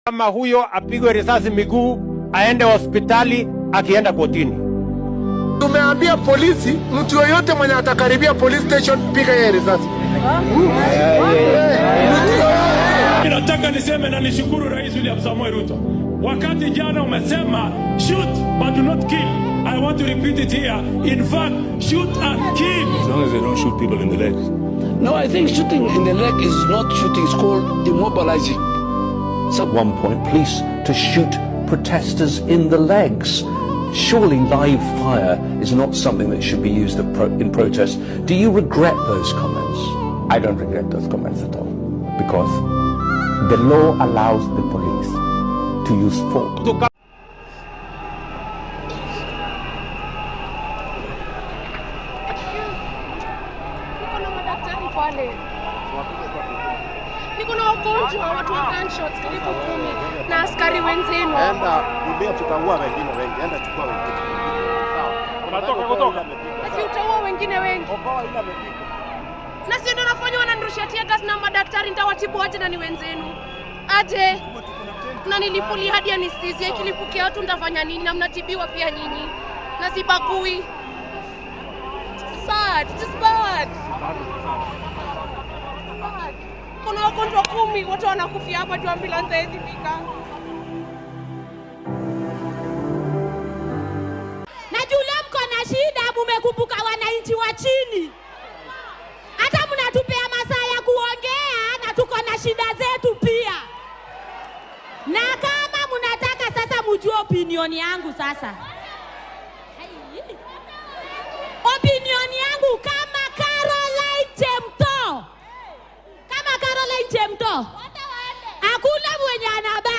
Kama huyo apigwe risasi miguu, aende hospitali, akienda kotini. Tumeambia polisi, mtu yoyote mwenye atakaribia police station, piga yeye risasi. Nataka niseme na nishukuru Rais William Samoei Ruto. Wakati jana umesema shoot but do not kill. I want to repeat it here. In fact, shoot and kill. As long as they don't shoot people in the legs. No, I think shooting in the leg is not shooting, it's called immobilizing. At one point, police to shoot protesters in the legs. Surely live fire is not something that should be used in protest. Do you regret those comments? I don't regret those comments at all, because the law allows the police to use force. Mtu Niko na madaktari pale, niko na wagonjwa, watu wa gunshots karibu 10 na askari wenzenu. Enda rudia, tutaua wengine wengi. Enda chukua wengine. Unatoka kutoka. Ati utaua wengine wengi, na sio ndio nafanya, wananirushia tear gas na madaktari, nitawatibu aje na ni wenzenu aje? Na nilipuli hadi anesthesia, ikilipukia watu nitafanya nini? Na mnatibiwa pia nyinyi, na sibagui. Sad, it is bad. Bad. Kuna wagonjwa 10 wote wanakufia hapa tu, ambulance haiwezi fika. Na jule mko na shida, mumekumbuka wananchi wa chini, hata mnatupea masaa ya kuongea na tuko na shida zetu pia. Na kama mnataka sasa mjue opinion yangu sasa, opinion yangu kama Caroline Chemto, kama Caroline Chemto, hakuna mwenye anabaki.